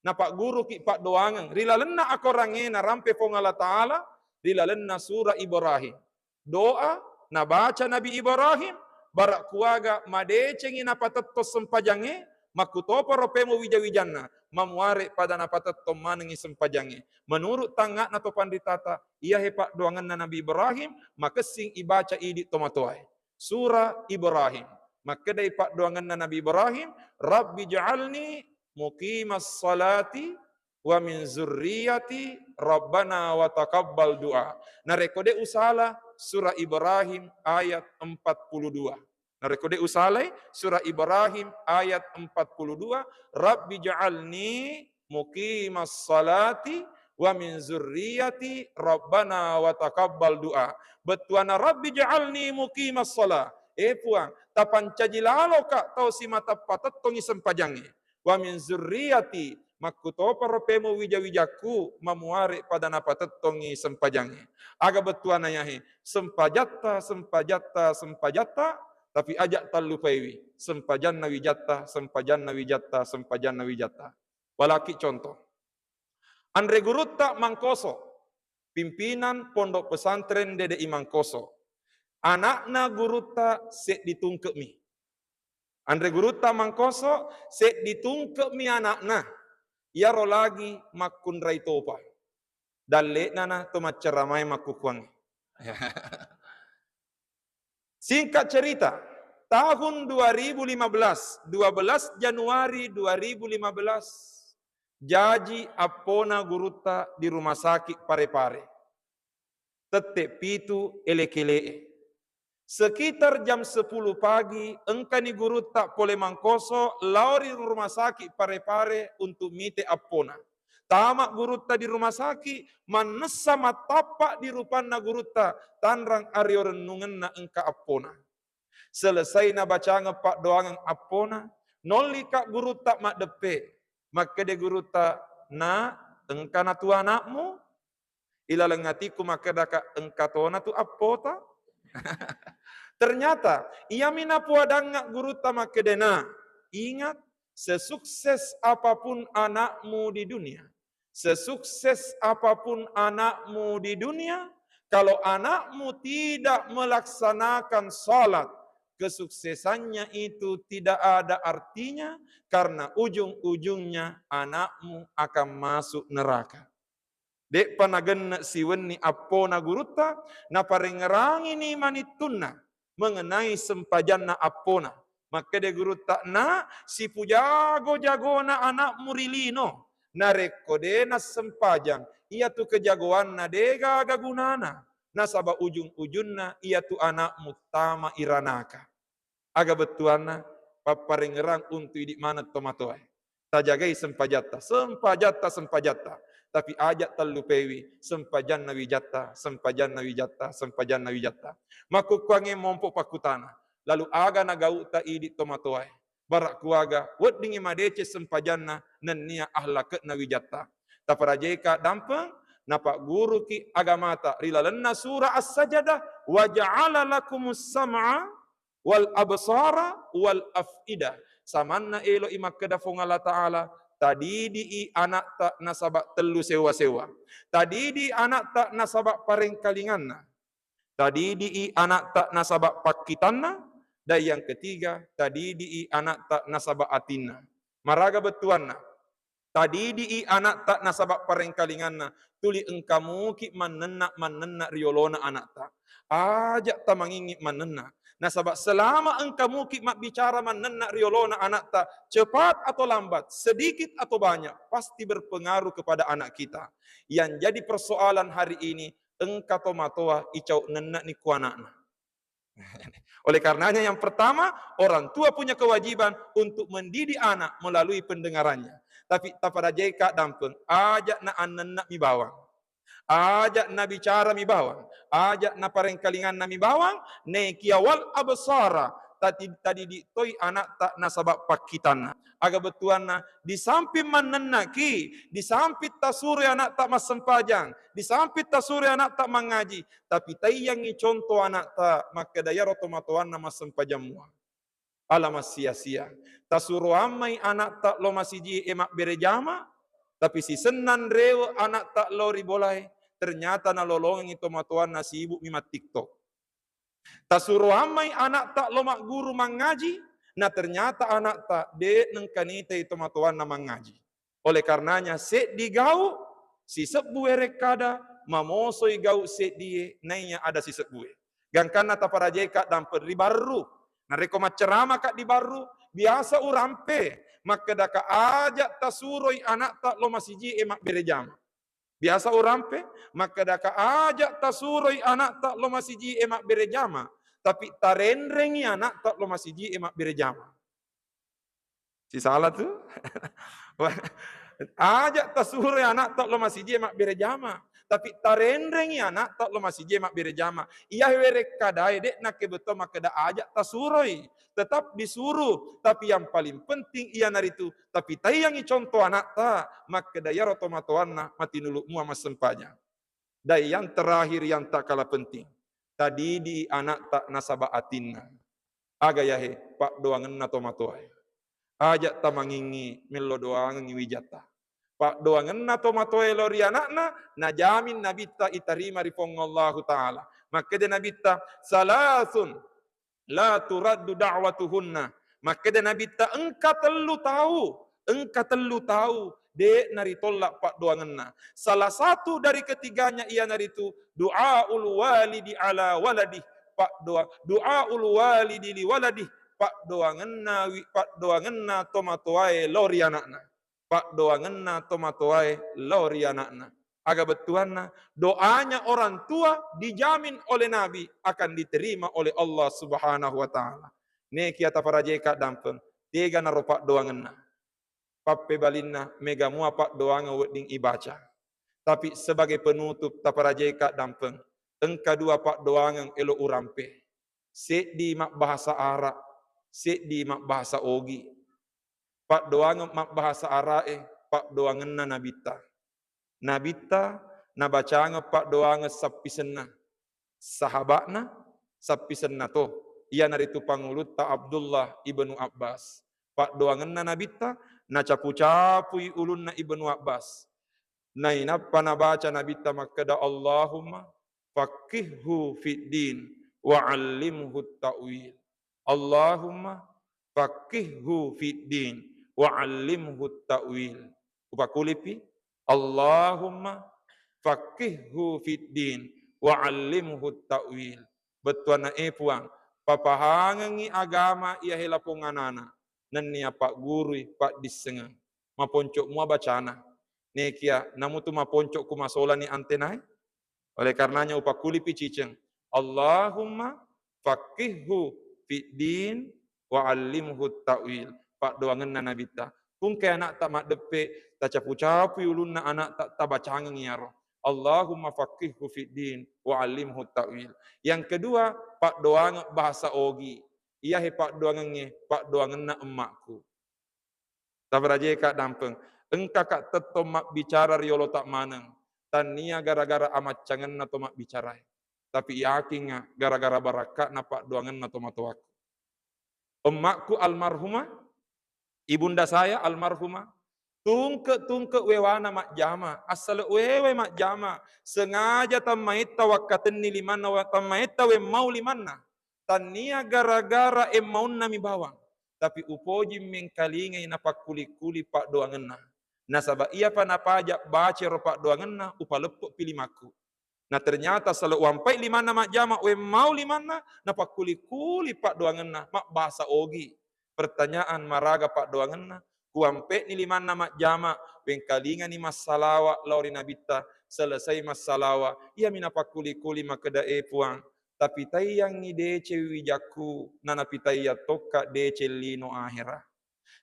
napagguruki paddoangeng ri lalenna akorangnge narampe Puang Allah Ta'ala ri lalenna surah Ibrahim. Doa nabaca Nabi Ibrahim, bara kuaga madecengi napatettong sempajangnge, makkutoparo pemo wija-wijanna, mamuare pada napatettong manengi sempajangnge. Menurut tangnga'na to panritata, iyahe paddoangenna Nabi Ibrahim, makessing ibaca idi tomatoae. Surah Ibrahim. Makkedai paddoangenna Nabi Ibrahim, "Rabbi ja'alni muqimas salati wa min zurriyati rabbana wa taqabbal du'a." Narekko de usala, surah Ibrahim ayat empat puluh dua. Narekko de usalai, surah Ibrahim ayat empat puluh dua, "Rabbi ja'alni muqimas salati wa min zurriyati rabbana wa taqabbal du'a." Bettuanna, "Rabbi ja'alni muqimas salah." Eh Puang, tapancaji laloka tau simata patettongi sempajangnge. "Wa min zurriyati," makkutoparo pemo wija-wijakku mamuare pada napatettongi sempajangnge. Aga bettuanna yahe, sempajatta, sempajatta, sempajatta, tapi aja tallupaiwi sempajanna wijatta, sempajanna wijatta, sempajanna wijatta. Walaki contoh. Anre gurutta Mangkoso, pimpinan Pondok Pesantren Dede I Mangkoso. Anakna gurutta seddi tungke'mi. Anre gurutta Mangkoso, seddi tungke'mi anakna. Iyaro lagi makkunrai topa. Dalle'na na to maccaramae makkukkuangnge. Singkat cerita, tahun dua ribu lima belas, dua belas Januari dua ribu lima belas, jaji appona gurutta di rumah sakit Parepare. Tette pitu ele-kele'e. Sekitar jam sepuluh pagi, engkani gurutta pole Mangkoso lao ri rumah sakit Parepare untuk mite appona. Tama gurutta di rumah sakit, mannessa mattappa di rupanna gurutta, tanrang ario rennungenna engka appona. Selesaina bacangeng paddoangeng appona, nollika gurutta maddeppe. Makkede gurutta, "Na, engka natua anakmu?" Ilaleng atiku makkedaka, "Engka tona tu appota." Ternyata iyami napoadangnga gurutta makkedena, "Ingat, sesukses apapun anakmu di dunia, sesukses apapun anakmu di dunia, kalau anakmu tidak melaksanakan salat, kesuksesannya itu tidak ada artinya, karena ujung-ujungnya anakmu akan masuk neraka." De'pa nagenne siwenni appona gurutta, naparengngerangini manittunna mengenai sempajanna appona. Makkede gurutta, "Na, sipujago-jagona anakmu ri lino. Narekko de nassempajang, iyatu kejagoanna de gaga gunana. Nasaba ujung-ujunna iyatu anakmu tama iranaka." Aga bettuanna? Papparengngerang untu idi maneng tomatoae. Tajagai sempajatta, sempajatta, sempajatta. Tapi aja tallupaiwi sempajanna wijatta, sempajanna wijatta, sempajanna wijatta. Makkukkuangnge mompo pakkutana, lalu aga nagauta idi tomatoae? Bara kuaga weddingngi madeceng sempajanna nennia ahlakna wijatta. Taparajaika dampeng, napagguruki agamata ri lalenna surah As-Sajadah, "Wa ja'ala lakumus sam'a wal absara wal af'idah." Samanna elo'i makkeda Puang Allah Ta'ala, "Tadidi'i anakta nasaba tellu sewa-sewa. Tadidi'i anakta nasaba parengkalinganna. Tadidi'i anakta nasaba pakkitanna. Dan yang ketiga, tadidi'i anakta nasaba atinna." Maraga bettuanna? Tadidi'i anakta nasaba parengkalinganna, tuli engka muki mannenna-mannenna riolona anakta. Aja tamangingi mannenna. Nasaba selama engka muki mabbicara mannenna riolona anakta, cepat atau lambat, sedikit atau banyak, pasti berpengaruh kepada anak kita. Yang jadi persoalan hari ini, engka tomatoa icau nennani ku anakna. Oleh karenanya, yang pertama, orang tua punya kewajiban untuk mendidik anak melalui pendengarannya. Tapi taparajaika dampeng, aja na annenna mi bawang. Aja na bicara mi bawang. Aja na parengkalinganna mi bawang. Nekia wal absara, tadi-, tadidik toi anakta nasaba pakkitanna. Aga bettuanna, di samping mannennaki, di samping tasuroi anakta massempajang, di samping tasuroi anakta mangaji, tapi taiyangngi contoh anakta makkeda iyaro tomatoanna massempajang mua. Ala massia-sia. Tasuroammai anakta lo masijie mabbere jama, tapi sisenna nrewe anakta lao ri bolae, ternyata nalolongengngi tomatoanna sibukmi mattiktok. Tasuroammai anakta lo magguru mangaji, na ternyata anakta de nengka nitai tomatoanna mangaji. Oleh karenanya, seddi gau, sisebbu werekkada, mamosoi gau seddie, naiya ada sisebbue. Gangkanna taparajaika dampeng ri barru. Narekko macceramaka di barru, biasa urampe, makkedaka aja tasuroi anakta lo masijie mabbere jama. Biasa urampe, makkedaka aja tasuroi anakta lo masijie mabbere jama, tapi tarenrengi anakta lo masijie mabbere jama. Sisala tu. Aja tasuroi anakta lo masijie mabbere jama, tapi tarenrengi anakta lo masijie mabbere jama. Iya werekkadae de nakkebetto makkeda aja tasuroi, tetap disuruh, tapi yang paling penting iyanaritu, tapi taiyangi contoh anakta, makkeda iyaro tomatoanna matinulu mua massempajang. Dan yang terakhir yang tak kalah penting, tadidi anakta nasaba atinna. Aga yahe? Paddoangenna tomatoae. Aja tamangingi mello doangengngi wijatta. Paddoangenna tomatoae lao ri anakna, najamin nabitta itarima ri Puang Allahu Ta'ala. Makkeda nabitta, salasun la turaddu da'watuhunna. Makkeda nabitta, engka tellu tau, engka tellu tau de naritolla paddoangenna. Salah satu dari ketiganya iyanaritu du'aul walidi ala waladih, paddoa-, du'aul walidi li waladih, paddoangenna wi-, paddoangenna tomatoae lao ri anakna. Paddoangenna tomatoae lao ri anakna. Aga bettuanna, doanya orang tua dijamin oleh Nabi akan diterima oleh Allah Subhanahu wa Ta'ala. Nekia taparajaika dampeng, tega naro paddoangenna. Pappebalinna, mega mua paddoangeng wedding ibaca. Tapi sebagai penutup taparajaika dampeng, engka dua paddoangeng elo urampe. Seddi mabbahasa Arab, seddi mabbahasa Ogi. Paddoangeng mabbahasa Ara'e, paddoangenna Nabitta. Nabitta nabacangeng paddoangeng sappisenna. Sahaba'na sappisenna to, iyanaritu pangulutta Abdullah ibnu Abbas. Paddoangenna Nabitta, nacapu-capui ulunna Ibnu Abbas. Nainappa nabaca Nabitta makkeda, Allahumma faqqihhu fid din wa allimhu ta'wil. Allahumma faqqihhu fid din wa allimhu ta'wil. Upakulipi, Allahumma faqqihhu fid din wa allimhu ta'wil. Bettuanna, e Puang, papahangengngi agama iya hela ponganana, nennia paggurui paddissengeng. Maponco mua bacana. Nekia namutu maponco ku masolani antenae. Oleh karenanya upakulipi ciceng. Allahumma faqqihhu fid din wa allimhu ta'wil. Paddoangenna Nabitta. Pungke anakta maddeppe, tacapu-capui ulunna anakta, tabacangeng iyaro. Allahumma faqqihhu fid din wa allimhu ta'wil. Yang kedua, paddoangeng bahasa Ogi. Iyahe paddoangengnge, paddoangenna emmakku. Tabarajeka dampeng. Engkaka tettong mabbicara riolota maneng. Tannia gara-gara amaccangenna to mabbicarae. Tapi yakinga gara-gara barakka'na paddoangenna tomatoakku. Emmakku almarhumah, ibunda saya almarhumah, tungke-tungke wewana majjama, assale wewe majjama, sengaja tammaitta wakkatenni limanna, wa-, tammaitta wemmau limanna. Tannia gara-gara emmaunnami bawang, tapi upoji mengkalingai napakkuli-kuli paddoangenna. Nasaba iyapa napaja bacero paddoangenna, upaleppe'pi limakku. Na ternyata salo uampai limanna majjama, wemmau limanna, napakkuli-kuli paddoangenna, mabbahasa Ogi. Pertanyaan, maraga paddoangenna? Kuampe'ni limanna majjama, wengkalingani massalawa lao ri Nabitta, selesai massalawa, iyami napakkuli-kuli makkeda, e Puang, tapitaiyangngi deceng wijakku, nanapitaiya tokka deceng lino ahera.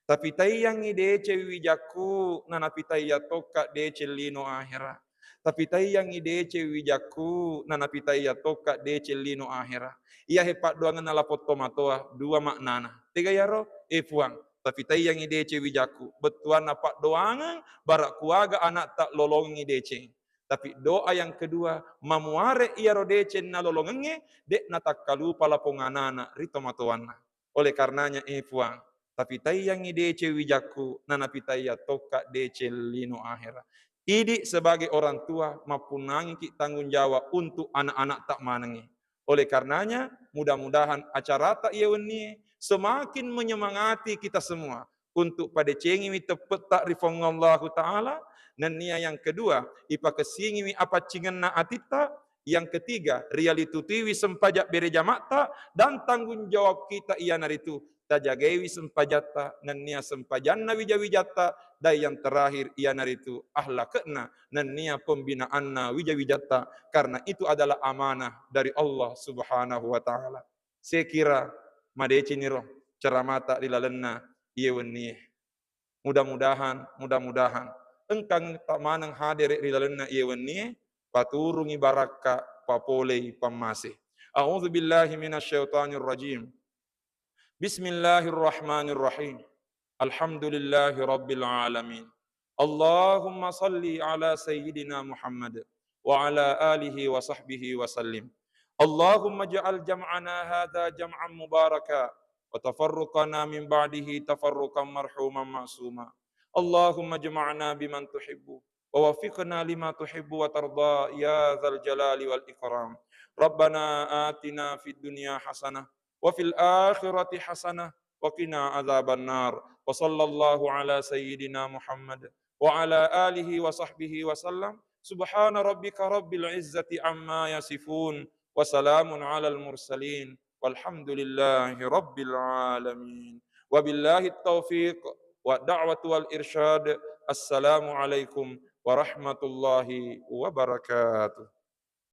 Tapitaiyangngi deceng wijakku, nanapitaiya tokka deceng lino ahera. Tapitaiyangngi deceng wijakku, nanapitaiya tokka deceng lino ahera. Iyahe paddoangenna lapong tomatoa, dua maknana. Tega iyaro? E Puang, tapitaiyangngi deceng wijakku, bettuanna paddoangeng, bara kuaga anakta lolongengngi deceng. Tapi doa yang kedua, mamuare iyaro deceng nalolongengnge, de natakkalupa lapong anana ri tomatoanna. Oleh karenanya, e Puang, tapitaiyangngi deceng wijakku, nanapitaiya tokka deceng lino ahera. Idi sebagai orang tua, mappunnangiki tanggung jawab untuk anak-anakta manengnge. Oleh karenanya, mudah-mudahan acarata iya wennie semakin menyemangati kita semua untuk padecengiwi teppetta ri Puang Allahu Ta'ala, nennia yang kedua, ipakessingiwi apaccingenna atitta, yang ketiga, rialitutiwi sempajang berejamatta, dan tanggung jawab kita iyanaritu tajagaiwi sempajatta, nennia sempajanna wija-wijatta, dan yang terakhir iyanaritu ahlakna, nennia pembinaanna wija-wijatta, karena itu adalah amanah dari Allah Subhanahu wa Ta'ala. Sekira madeceniro ceramata ri lalenna iye wennie. Mudah-mudahan, mudah-mudahan engkang ta maneng hadere ri lalenna iye wennie, paturungi barakka, papolei pammase. A'udzu billahi minasyaitonir rajim. Bismillahirrahmanirrahim. Alhamdulillahi rabbil alamin. Allahumma salli ala sayyidina Muhammad wa ala alihi wa sahbihi wa sallim. Allahumma ja'al jam'ana hadha jam'an mubaraka wa tafarruqana min ba'dihi tafarruqan marhuman ma'suma. Allahumma jam'ana biman tuhibbu wa waffiqna lima tuhibbu wa tarda ya dzal jalali wal ikram. Rabbana atina fid dunya hasanah wa fil akhirati hasanah wa qina adzaban nar. Wa sallallahu ala sayyidina Muhammad wa ala alihi wa sahbihi wa sallam. Subhana rabbika rabbil izzati amma yasifun. Wa salamun alal mursalin. Walhamdulillahi rabbil alamin. Wabillahi taufiq wa da'watu wal irsyad. Assalamualaikum warahmatullahi wabarakatuh.